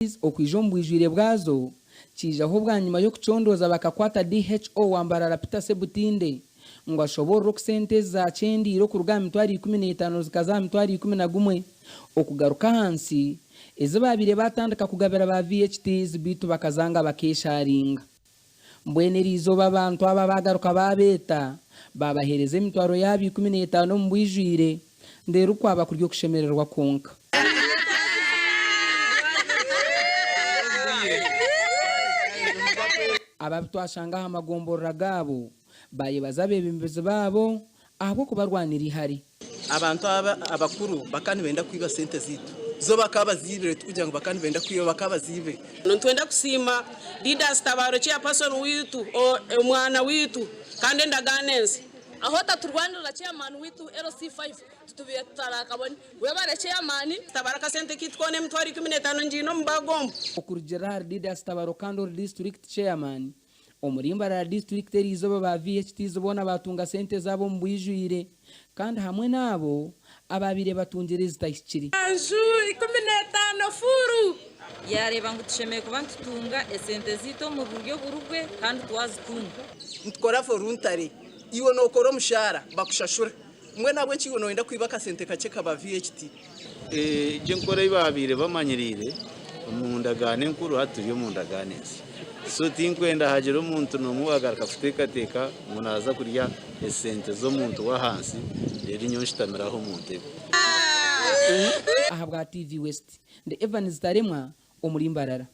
Okwija omu bwijwire bwazo kiijaho bwanyima y'okucondooza bakakwata DHO wa Mbarara Peter Sebutinde ngu ashoboorore oku sente ezi zaakyendeire okuruga aha mitwaro 15 zikaza aha mitwaro 11 okugaruka ahansi ezi baabaire baatandika kugabira ba VHTs beitu bakazanga bakeeshaaringa. Mbwenu eriizooba abantu aba baagaruka baabeeta, baabaheereza emitwaro yaabo 15 omu bwijwire, ndeeru kwaba kuri okushemererwa kwonka. Aba abu twashanga aha magomborora gaabo baayebaza abeebembezi baabo ahabw'okubarwanira eihari. Abantu aba abakuru bakaba nibenda kwiba sente zaitu. Zo bakaba baziibire tikugira ngu bakaba nibenda kwiba, bakaba baziibire. Nitwenda kusiima Didas Tabaro Chairperson waitu, omwana waitu kandi endagaano ensi. Aho otaturwanirira Chairman waitu LC5 tutubaire tutarakabone. Webare Chairman. Tabaro akasente kaitu koona emitwaro 15 ngiine omu bag omu. Okurugiirira ahari Didas Tabaro kandi ori Disiturikiti Chairman, Omuri Mbarara disiturikiti eriizooba ba VHTs boona baatunga sente zaabo omu bwijwire kandi hamwe n'abo abaabaire batungire ezitahikire. Enju 15 fuuru. Yaareeba ngu tushemereire kuba nitutunga esente zaitu omu buryo oburugwe kandi twazitunga. Nitukora voluntary, iwe nokora omushaara bakushashura, mbwenu ahabw'enki iwe noyenda kwiba akasente kakye kaba VHT? Egyo enkora ei baabaire bamanyiriire omu ndagaano enkuru hati turi omu ndagaano ensya. So tinkwenda hagire omuntu n'omwe owaagaruka kuteekateeka ngu naaza kurya esente z'omuntu w'ahansi reero nyowe nshutamire aho omu ntebe. Ahabwa TV West, ndi Evans Taremwa omuri Mbarara.